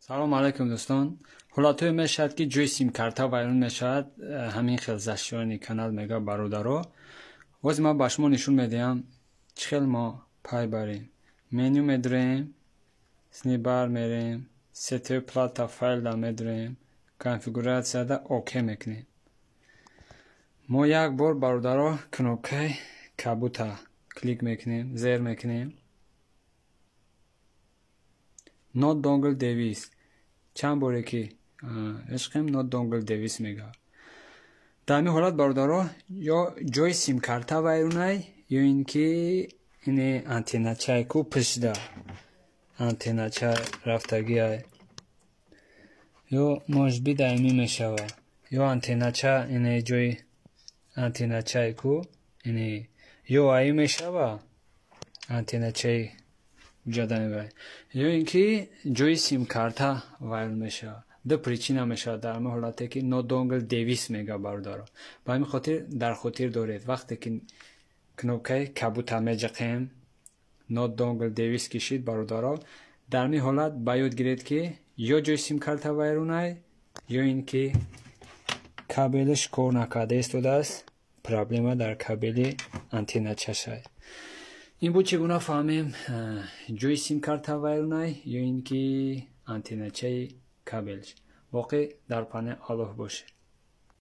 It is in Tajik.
Салом алайкум, дӯстон. Ҳолатҳое мешавад, ки ҷои симкарта вайрон мешавад. Ҳамин хел защищённый канал мега, бародаро. Боз ман ба шумо нишон медиҳам, чӣ хел мо пай барем. Меню медурем, снибар мерем, сетевой плата файлда медурем, конфигуратсияда ОК мекунем. Мо як бор, бародаро, кнопкаи кабута клик мекунем, зер мекунем. No dongle device. Чанд боре ки ишқем, no dongle device мега. Дар ҳамин ҳолат, бародаро, ё ҷои симкарта вайронай, ё ин ки ини антенначаи ку пишда антеннача рафтагиай, ё может быть даимӣ мешава, ё антеннача, ини ҷои антенначаи ку ини, ё аи мешава, антенначаи ҷада мебарад, ё ин ки ҷои симкарта вайрон мешавад. Ду причина мешавад дар ҳамин ҳолате, ки no dongle device мега, бародаро. Ба ҳамин хотир дар хотир доред: вақте ки кнопкаи кабута меҷақем, no dongle device кишид, бародаро, дар ҳамин ҳолат ба ёд гиред, ки ё ҷои симкарта вайронай, ё ин ки кабелаш кор накарда истодааст, проблема дар кабели антенначашай. Ин буд, чӣ гуна фаҳмем ҷои симкарта вайронай ё ин ки антенначаи кабелш. Боқӣ дар паноҳи Аллоҳ бошед.